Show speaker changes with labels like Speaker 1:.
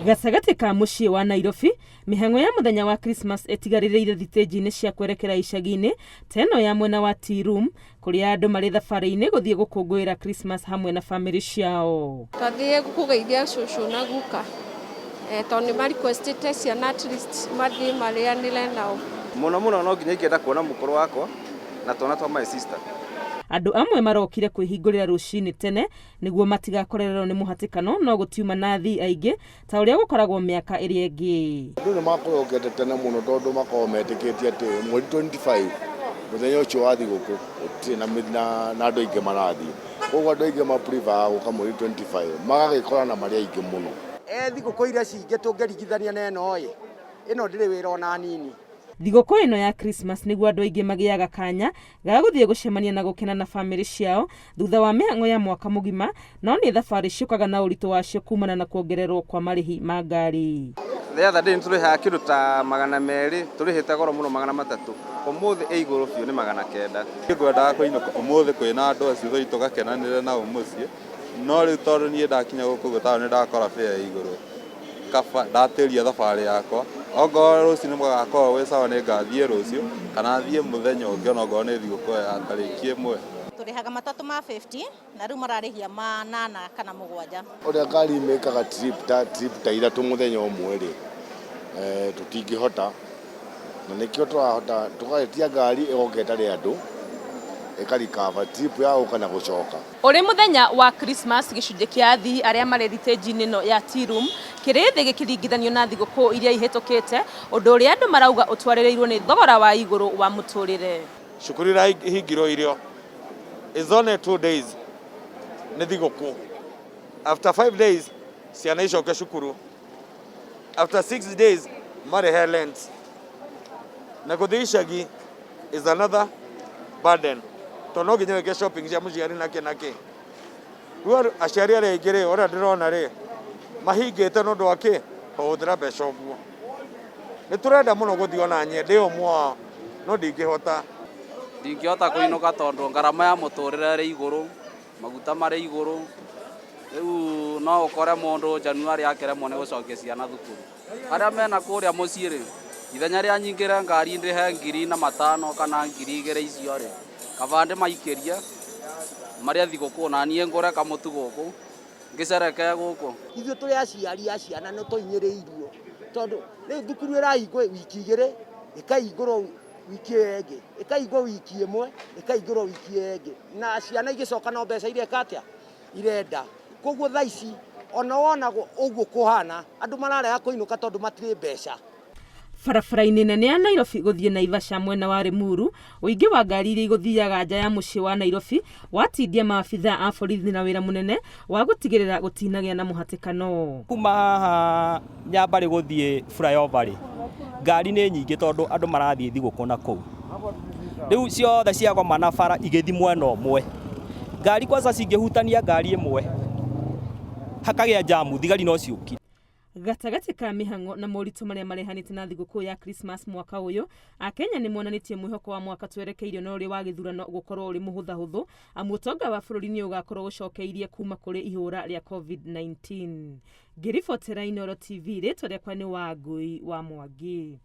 Speaker 1: Gatagatĩ ka mũciĩ wa Nairobi, mĩhang'o ya mũthenya wa Krismas ĩtigarĩrĩire thitĩnji-inĩ cia kwerekera icagi-inĩ ta ĩno ya mwena wa Tea Room, kũrĩa andũ marĩ thabarĩ-inĩ gũthiĩ gũkũngũĩra Krismas hamwe na famĩlĩ ciao.
Speaker 2: Twathiĩ kũgeithia cũcũ na guka tondũ nĩ ma requestĩte ciana at least mathiĩ marĩanĩre nao.
Speaker 3: Mũno mũno no nginya ingĩenda kuona mũkũrũ wakwa na twana twa my sister.
Speaker 1: Andũ amwe marokire kwĩhingũrĩra rũcinĩ tene nĩguo matigakorererwo nĩ mũhatĩkano no gũtiuma na athii aingĩ ta ũrĩa gũkoragwo mĩaka ĩrĩa ĩngĩ.
Speaker 4: Andũ nĩ makũrokete tene mũno tondũ makoragwo metĩkĩtie atĩ mweri 25 mũthenya ũcio wa thigũkũ gũtirĩ na andũ aingĩ marathiĩ. Koguo andũ aingĩ ma prefer gũka mweri 25 magagĩkorana marĩ aingĩ mũno.
Speaker 5: Thigũkũ iria cingĩ tũngĩringithania na ĩno ĩ, ĩno ndĩrĩ wĩra ona nini.
Speaker 1: Thigũkũ ĩno ya Krismas nĩguo andũ aingĩ magĩaga kanya ga gũthiĩ gũcemania na gũkena na famĩlĩ ciao thutha wa mĩhang'o ya mwaka mũgima, no nĩ thabarĩ ciũkaga na ũritũ wacio kumana na kuongererwo kwa marĩhi ma ngari.
Speaker 3: The other day nĩtũrĩhaga kĩndũ ta 200, tũrĩhĩte goro mũno 300. Ũmũthĩ ĩ igũrũ biũ nĩ 900.
Speaker 6: Ngwendaga kũinũka ũmũthĩ kwĩna andũ acio tũthiĩ tũgakenanĩre nao mũciĩ, no rĩu tondũ niĩ ndakinya gũkũ ũguo taũni ndakora fare ĩ igũrũ, kaba ndatĩria thabarĩ yakwa, ongorwo rũciũ nĩ gũgakorwo gwĩ sawa nĩ ngathiĩ rũciũ kana thiĩ mũthenya ũngĩ onokorwo nĩ thigũkũ ĩyo ya tarĩki 1.
Speaker 7: Tũrĩhaga matatũ ma 50 na rĩu mararĩhia 8 kana 7.
Speaker 4: Ũrĩa ngari imĩkaga trip ta ithatũ mũthenya ũmwe rĩ, tũtingĩhota, na nĩkĩo tũrahota tũgetia ngari ĩgoka ĩtarĩ andũ ĩkarikaba trip ya gũka na gũcoka.
Speaker 1: Ũrĩ mũthenya wa Krismas, gĩcunjĩ kĩa athii arĩa marĩ thitĩnji-inĩ ĩno ya Tea Room kĩrĩ thĩ gĩkĩringithanio na thigũkũ iria ihĩtũkĩte, ũndũ ũrĩa andũ marauga ũtwarĩrĩirwo nĩ thogora wa igũrũ wa mũtũrĩre.
Speaker 8: Cukuru irahingirwo irio is only 2 days nĩ thigũkũ. After 5 days ciana icoke cukuru, after 6 days marĩhe rent, na gũthiĩ icagi is another burden tondũ no nginya wĩke shopping cia mũciari na kĩ na kĩ. Rĩu aciari arĩa aingĩ rĩ, ũrĩa ndĩrona rĩ, mahingĩte nĩ ũndũ wa kĩ kũhũthĩra mbeca ũguo. Nĩ tũrenda mũno gũthiĩ, ona niĩ ndĩ ũmwe wao, no ndingĩhota.
Speaker 3: Ndingĩhota kũinũka tondũ ngarama ya mũtũrĩre ĩrĩ igũrũ, maguta marĩ igũrũ. Rĩu no ũkore mũndũ January akĩremwo nĩ gũcokia ciana thukuru. Arĩa mena kũrĩa mũciĩ rĩ, ithenya rĩa nyingĩre ngari ndĩhe 1500 kana 2000 icio rĩ, kaba ndĩmaikĩrie marĩe thigũkũ na niĩ ngũre kamũtu gũkũ ngĩcerekee gũkũ.
Speaker 5: Ithuĩ tũrĩ aciari a ciana nĩ tũhinyĩrĩirio tondũ rĩu thukuru ĩrahingwo wiki 2, ĩkahingũrwo wiki ĩyo ĩngĩ, ĩkahingwo wiki 1, ĩkahingũrwo wiki ĩyo ĩngĩ, na ciana igĩcoka no mbeca ireka atĩa irenda. Koguo thaa ici ona wona ũguo kũhana, andũ mararega kũinũka tondũ matirĩ mbeca.
Speaker 1: Barabara-inĩ nene ya Nairobi gũthiĩ Naivasha mwena wa Limuru, ũingĩ wa ngari iria igũthiaga nja ya mũciĩ wa Nairobi watindia maabithaa a borithi na wĩra mũnene wa gũtigĩrĩra gũtinagĩa na mũhatĩkano.
Speaker 9: Kuma haha Nyambarĩ gũthiĩ flyover rĩ, ngari nĩ nyingĩ tondũ andũ marathiĩ thigũkũ na kũu. Rĩu ciothe ciagomana bara igĩthiĩ mwena ũmwe. Ngari kwanza cingĩhutania ngari ĩmwe hakagĩa jamu, thigari no ciũkire.
Speaker 1: Gatagatĩ ka mĩhang'o na moritũ marĩa marehanĩte na thigũkũ ya Krismas mwaka ũyũ, Akenya nĩ monanĩtie mwĩhoko wa mwaka twerekeirio na ũrĩ wa gĩthurano gũkorwo ũrĩ mũhũthahũthũ, amu ũtonga wa bũrũri nĩ ũgakorwo ũcokeirie kuma kũrĩ ihũra rĩa COVID-19. Ngĩribotera Inooro TV, rĩtwa rĩakwa nĩ Wangũi wa Mwangi.